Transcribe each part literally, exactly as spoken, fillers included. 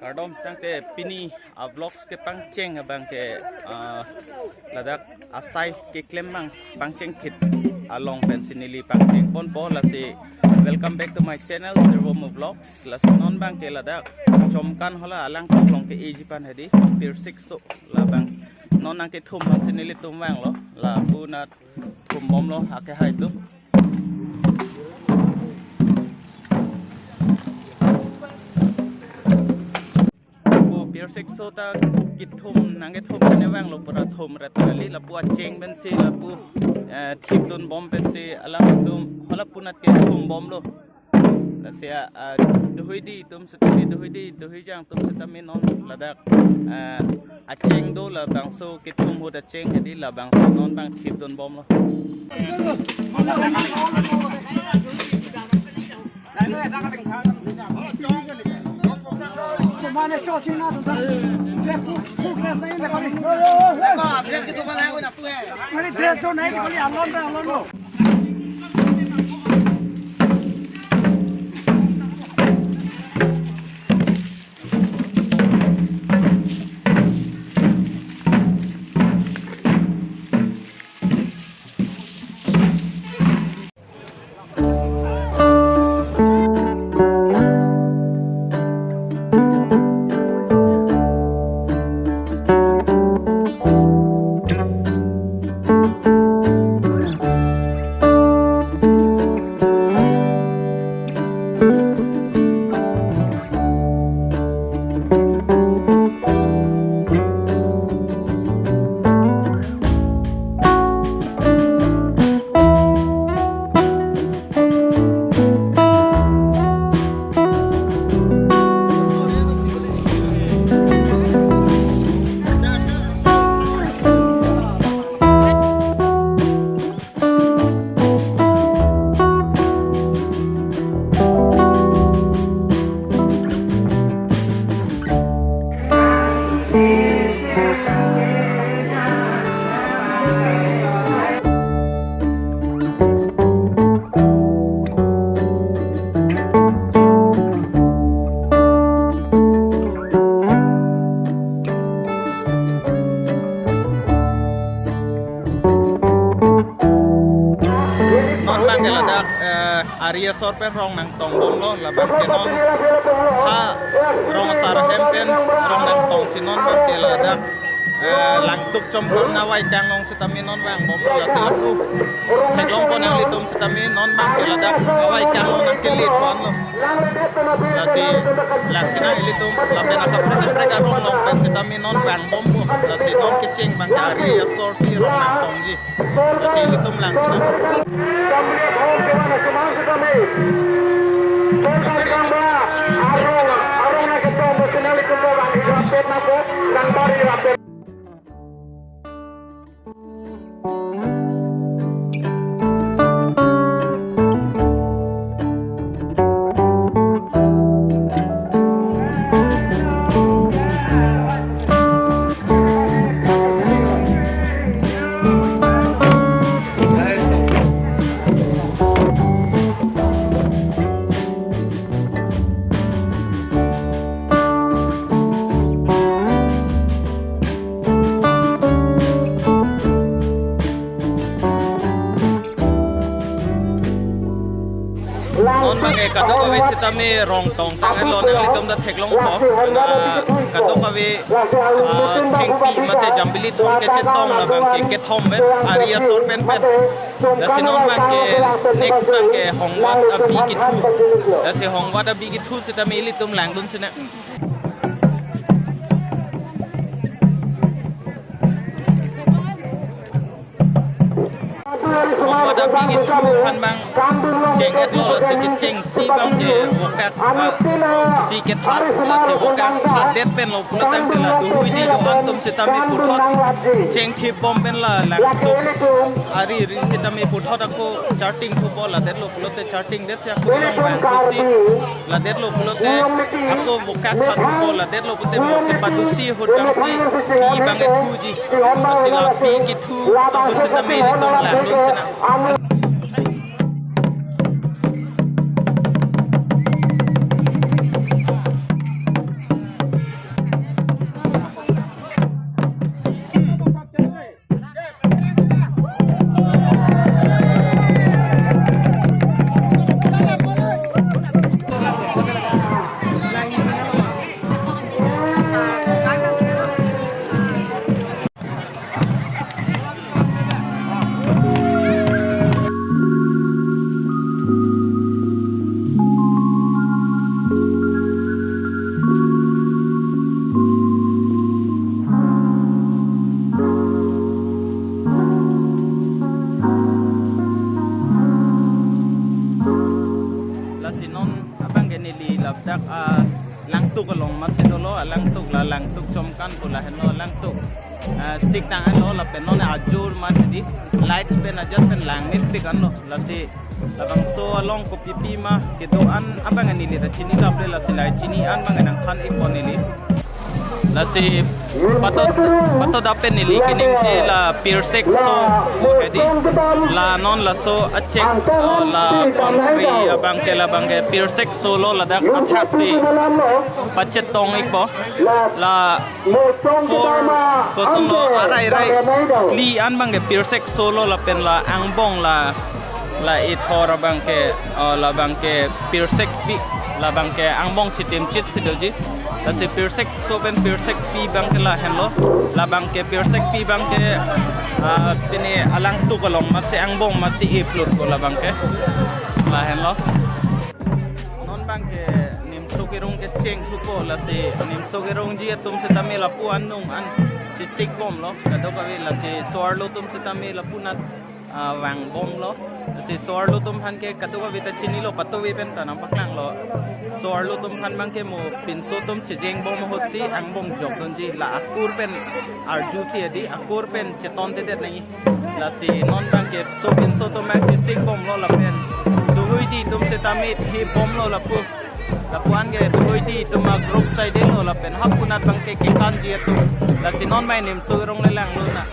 Kardom, tangte pini a-vlogs kepangcheng abang ke, ah, ladak asai keklem abang pangcheng kit along pensi neli pangcheng ponpo, lasi welcome back to my channel, Servo Mo Vlogs. Lasi non abang ke ladak Chomkan hala alangtum along ke eji pan hedi, Pirsik So labang. Non nangkethum aphansi nelitum vanglo, lapu nat thumbomlo akehai atum. Ko Pirsik So ta kethum, nangkethum ne vanglo pura thum ret kali, lapu acheng pensi, lapu, eh, thipdunbom pensi alangtum hala pu nat kethumbomlo. Lasi a, ah, dohoi di atum setame, dohoi di, dohoi jang atum setame non ladak, ah, acheng do, labangso kethum ahut acheng hedi, labangso non abang thipdunbomlo. Non abang ke ladak, eh, ari asor pen rong nangtongbomlo, labang ke non ha rong asar ahem pen rong nangtongsi non abang ke ladak, eh, Langtuk Chomkan awai kanglong setame non vangbomlo, lasi lapu theklongpon nanglitum setame non abang ke ladak awai kanglong nangkele thuanlo. Lasi langsinang ilitum lapen akaprek kaprek arong along pen setame non vangbompo. Lasi non kecheng abang ke ari asor si rong nangtongji. Lasi ilitum langsinang. Non abang ke kadokave setame rong tongtang-etlo, nanglitum ta theklongpo. Na kadokave, ah, thengpi mate jambili thong kachetong labang ke kethom pen, ari asor pen pen. Lasi non abang ke next abang ke Hongvat abi kethu. Lasi Hongvat abi kethu setame ilitum langdun sinang. Hongvat abi kethu aphan abang cheng-etlo, lasi kechengsi abang ke vokak, ah, si kethat, lasi vokak thatdet penlo pulo tangte la dohoi di do-an atum setame puthot chengthipbom pen la Langtuk ari ri setame puthot ako charting thupo, ladetlo pulote charting det si ako rong vangthusi, ladetlo pulote ako vokak phathupo, ladetlo pulote vokak patusi ahut abang si pi abang kethuji. Lasi la pi kethu ahut setame ilitum langdun sinang. Dak, ah, Langtuk along amatsi dolo, ah, Langtuk la, Langtuk Chomkan pu lahenlo, Langtuk, ah, sik tang-anlo lapen non ajur amat hedi lights pen ajat pen langmepik anlo, lasi labangso along kopipi ma kedo-an abang neli ta chinilo, apre lasi lahai chini an abang nangthan-ikpo neli. Lasi patot, patot apen neli keningje la Pirsek So hedi, la non laso achek, oh, la country abangke, labangke Pirsek So lo, ladak athaksi pachetong-ikpo, la four, kosonlo, arai rai phli an abangke Pirsek So lo lapen la angbong la, la ithor abangke, oh, labangke Pirsekpi, labangke angbong chitim chit si doji. Lasi Pirsek So pen Pirsekpi abangke lahenlo. Labangke Pirsekpi abangke, ah, pini a-Langtuk along amatsi angbong amatsi iplut ko labangke. Lahenlo. Non abangke Nimso Kerung kecheng thupo, lasi Nimso Kerungji atum setame lapu anung an chesik bomlo. Kadokave lasi so-arlo atum setame lapu anat, ah, vangbomlo. Lasi so-arlo atum aphan ke kadokave ta chinilo, patove pen ta nangpaklanglo. So-arlo atum aphan abangke mo pinso atum chejeng bom ahutsi angbong jokdunji, la akur pen arjusi hedi, akur pen chetontedet nangji. Lasi non abangke so pinso atum abang chesik bomlo lapen dohoidi atum setame thi bomlo lapu. Lapu-an ke dohoidi atum a-group saidenglo lapen hapu anat abangke kekanji atum. Lasi non abang Nimso Kerung le langlonang.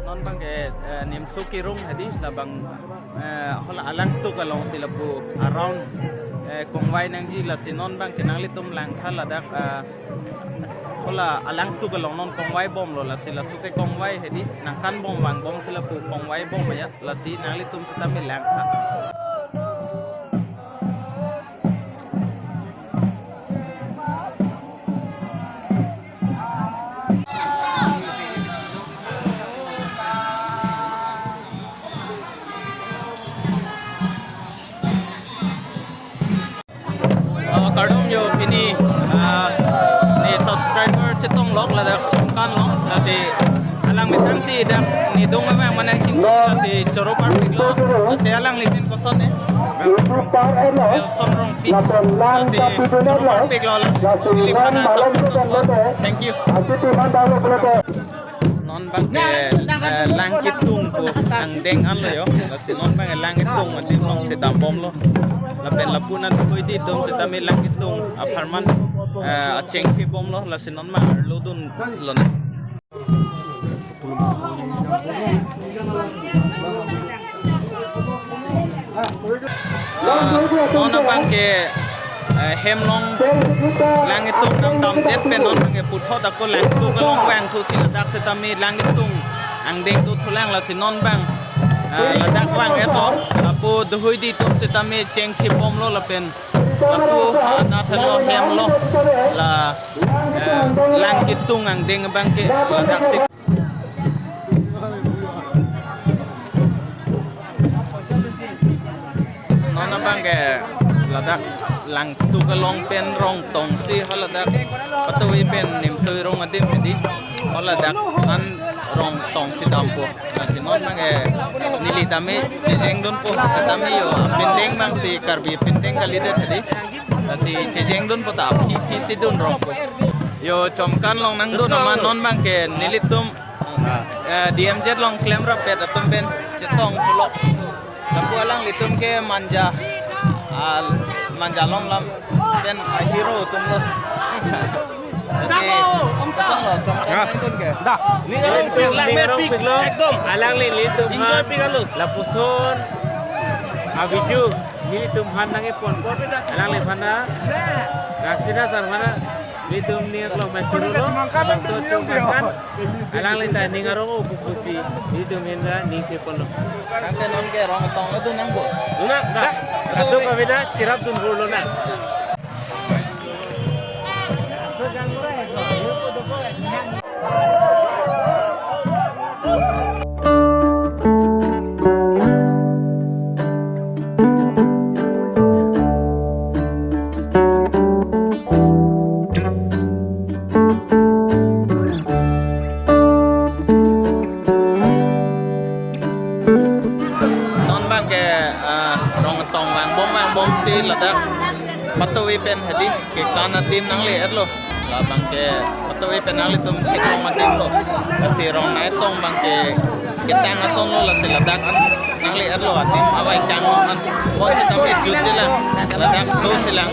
Non abangke, eh, Nimso Kerung hedi, labang, eh, hala a-Langtuk alongsi lapu around, eh, kongvai nangji, lasi non abangke nanglitum langtha ladak, eh, hala a-Langtuk along non kongvai bomlo, lasi laso ke kongvai hedi, nangkan bom vangbomsi lapu kongvai bom ya, lasi nanglitum setame langtha. Oh, kardom jo pini, ah, ne subscriber chetong lok ladak Chomkan along, lasi alang methang si dak ne dong abang manang ching, lasi choro parpiklo, lasi alangli amen koson ne? Wilson Rongpi. Lasi choro parpiklo, lasi neli aphan asap. Thank you. Non abangke, eh, Langkitung pu angdeng anlo jo. Lasi non abangke Langkitung adim alongsi dambomlo. Lapen lapu anat dohoidi atum setame Langkitung apharman, eh, acheng pibomlo. Lasi non ma arlodunlonang. Ah, non abangke, eh, hem along Langkitung nangdamdet pen non abangke puthot ako Langkitung along vangthusi ladak setame Langkitung angdeng dothulang, lasi non abang, eh, ladak vang-etlo, lapu dohoidi atum setame cheng thibomlo lapen lapu anat henlo hemlo, la, eh, Langkitung angdeng abangke ladaksi. Non abangke ladak Langtuk along pen rong tongsi haladak patove pen Nimso Kerung adim hedi, haladak an rong tongsi dampo. Lasi non abangke neli tame chejengdunpo, setame jo apindeng abangsi Karbi apindeng kalidet hedi. Lasi chejengdunpo ta aphi aphi si dun rongpo. Jo Chomkan along nangdun amat non abangke nelitum, eh, D M Z along klemrappet atum pen chetong pulo. Lapu alanglitum ke manja, ah, manja lom lam pen, ah, hero atumlo. Lasi kosonlo Chomkan nangdun ke? Da. Ning arong pik, ning arong piklo. Ekdom. Alangli nelitum enjoy pik alo. Lapuson a-video nelitum aphan nangkepon apot, alangliphan ta Raksina sar aphan ta nelitum ning aklong pen chorolo, bangso Chomkan. Alangli ta ning arong-o pu pusi nelitum ahin ta ning theponlo. Tangte non ke rong tong adun nangpo. Dun nang, da. Da. Kadokave ta cherapdun lonang. Ah, rong atong vangbom vangbomsi ladak patuve pen hadi kekan a-team nangle-etlo. Labang ke patuve pen nanglitum theklong ma-team lo. Lasi rong nei tong abang ke ketang ason lo, lasi ladak an nangle-etlo, a-team avai kang an. Bonsitame jutje lang. Ladak do silang.